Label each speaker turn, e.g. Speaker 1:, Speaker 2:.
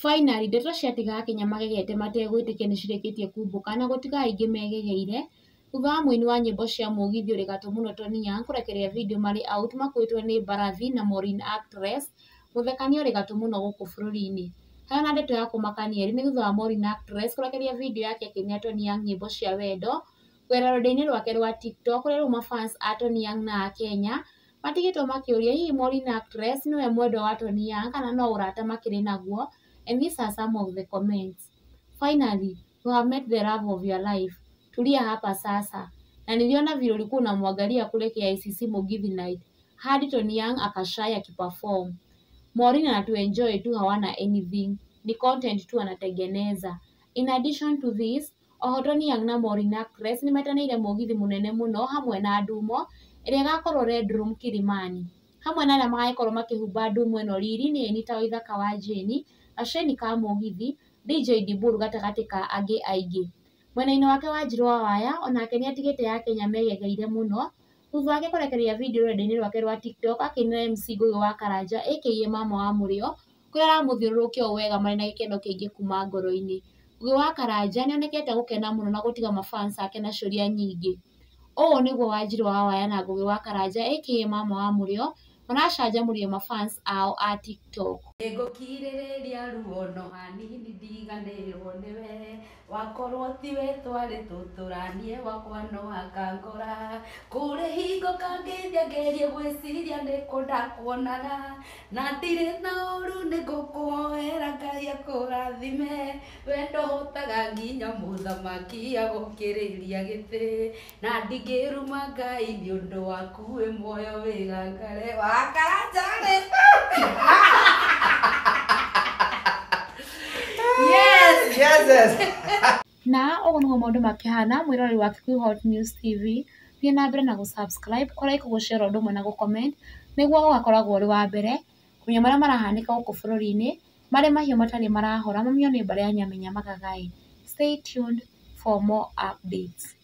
Speaker 1: Finally, ndeto ciatiga akenya magegete mategwĩtĩkia nĩcirĩkĩtie kumbũka na gũtiga aingĩ megegeire thutha wa mũini wa nyĩmbo cia mũgithi ũrĩ gatũ mũno Tony Young kũrekereria video marĩ out makuĩtwo nĩ mbarathi na Maureen Actress mũthekania ũrĩ gatũ mũno gũkũ bũrũri-inĩ. Harĩ na ndeto ya kũmakania ĩrĩ nĩ thutha wa Maureen Actress kũrekereria video yake akĩinĩra Tony Young nyĩmbo cia wendo kũgerera rũrenda-inĩ rwake rwa TikTok kũrĩa rĩu mafans a Tony Young na a Kenya matigĩtwo makĩũria hihi Maureen Actress nĩwe mwendwa wa Tony Young kana no ũrata makĩrĩ naguo, and these are some of the comments. Finally, you have met the love of your life. Tulia hapa sasa. Na niliona vile ulikuwa unamwangalia kule KICC Mugithi night. Hadi Tony Young akashai akiperform. Maureen anatuenjoy tu, hawana anything. Ni content tu anatengeneza. In addition to this, oho Tony Young na Maureen Actress nĩmetanĩire mũgithi mũnene mũno hamwe na Ndumo ĩrĩa ĩgakorwo Red Room Kilimani. Hamwe na arĩa magagĩkorwo makĩhumba ndumo ĩno riri nĩ Anita Waithaka wa Jane, Gaceni ka Mũgithi, DJ Dibul gatagatĩ ka angĩ aingĩ. Mwena-inĩ wake Wanjiru wa Waya onake nĩatigĩte akenya megegeire mũno thutha wake kũrekereria video rũrenda-inĩ rwake rwa TikTok akĩinĩra MC Ngũgĩ wa Karanja aka Mama wa Mũrĩo kũrĩa aramũthiũrũrũkia ũũ wega marĩ na gĩkeno kĩingĩ kuma ngoro-inĩ. Ngũgĩ wa Karanja nĩonekete gũkena mũno na gũtiga mafans ake na ciũria nyingĩ. Ũũ nĩguo Wanjiru wa Waya na Ngũgĩ wa Karanja aka Mama wa Mũrĩo maracanjamũrire mafans ao a TikTok.
Speaker 2: Ngũkirĩrĩria ruo no hanini ndiganĩrwo nĩwe, wakorwo tiwe twarĩ tũtũranie wakwa no akangora, kũrĩ hingo kangĩthia ngerie gwĩciria nĩkũ ndakuonaga, na ndirĩ na ũru nĩngũkũhoera Ngai akũrathime, wendo hotaga nginya mũthamaki agũkĩrĩria gĩtĩ, na ndingĩruma Ngai nĩ ũndũ waku wĩ muoyo wĩgangare Wakaranja-rĩ. Yes.
Speaker 3: Yes, yes.
Speaker 1: Na ũguo nĩguo maũndũ makĩhana mwĩroreri wa Kikuyu Hot News TV, thiĩ na mbere na gũ-subscribe, kũ-like, gũ-share ũndũ ũmwe na gũ-comment nĩguo ũgakoragwo ũrĩ wa mbere kũmenya marĩa marahanĩka gũkũ bũrũri-inĩ, marĩ mahiũ matarĩ marahora mamio nĩ mbarĩ ya Nyamenya Magagaĩ. Stay tuned for more updates.